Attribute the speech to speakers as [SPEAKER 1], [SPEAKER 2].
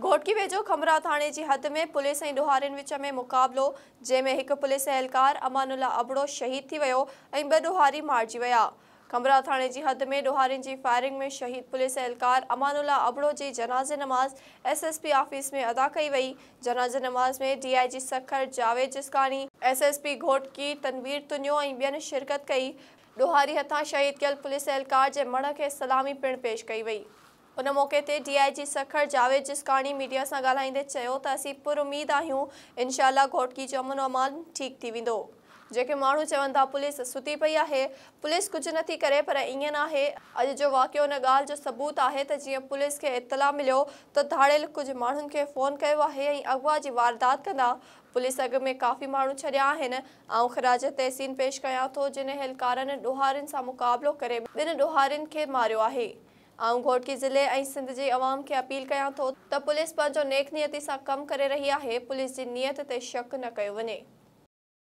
[SPEAKER 1] گهوٽڪي ويجهو کنڀرا ٿاڻي جي حد ۾ پوليس ۽ ڏوهارين وچ ۾ مقابلو، جنهن ۾ هڪ پوليس اهلڪار امان الله ابڙو شهيد ٿي ويو ۽ ٻه ڏوهاري مارجي ويا. کنڀرا ٿاڻي جي حد ۾ ڏوهارين جي فائرنگ ۾ شهيد پوليس اهلڪار امان الله ابڙو جي جنازي نماز ايس ايس پي آفيس ۾ ادا ڪئي وئي. جنازي نماز ۾ D I G Sukkur Javed Jiskani, S S P Ghotki Tanveer Tunio ۽ ٻين شرڪت ڪئي. ڏوهاري هٿان شهيد ڪيل پوليس اهلڪار جي مڙهه کي سلامي پڻ پيش ڪئي وئي. ان موقعي تي D I G Sukkur Javed Jiskani media سان ڳالهائيندي چيو ته اسين پر اميد آهيون انشاء الله گهوٽڪي جو امن و امان ٺيڪ ٿي ويندو. جيڪي ماڻهو چون ٿا پوليس ستي پئي آهي، پوليس ڪجهه نٿي ڪري پر ائين ناهي، اڄ جو واقعو ان ڳالهه جو ثبوت آهي ته جيئن پوليس کي اطلاع مليو ته ڌاڙيل ڪجهه ماڻهن کي فون ڪيو آهي ۽ اغوا جي واردات ڪندا، پوليس اڳ ۾ ڪافي ماڻهو ڇڏيا آهن، آئون خراج تحسين پيش ڪيان ٿو جن اهلڪارن ڏوهارين سان مقابلو ڪري ٻن ڏوهارين کي ماريو آهي. آئون گهوٽڪي ضلعي ۽ سنڌ جي عوام کي اپيل ڪيان ٿو ته پوليس پنهنجو نيڪ نيتي سان ڪم ڪري رهي آهي، پوليس جي نيت تي شڪ نه ڪيو وڃي.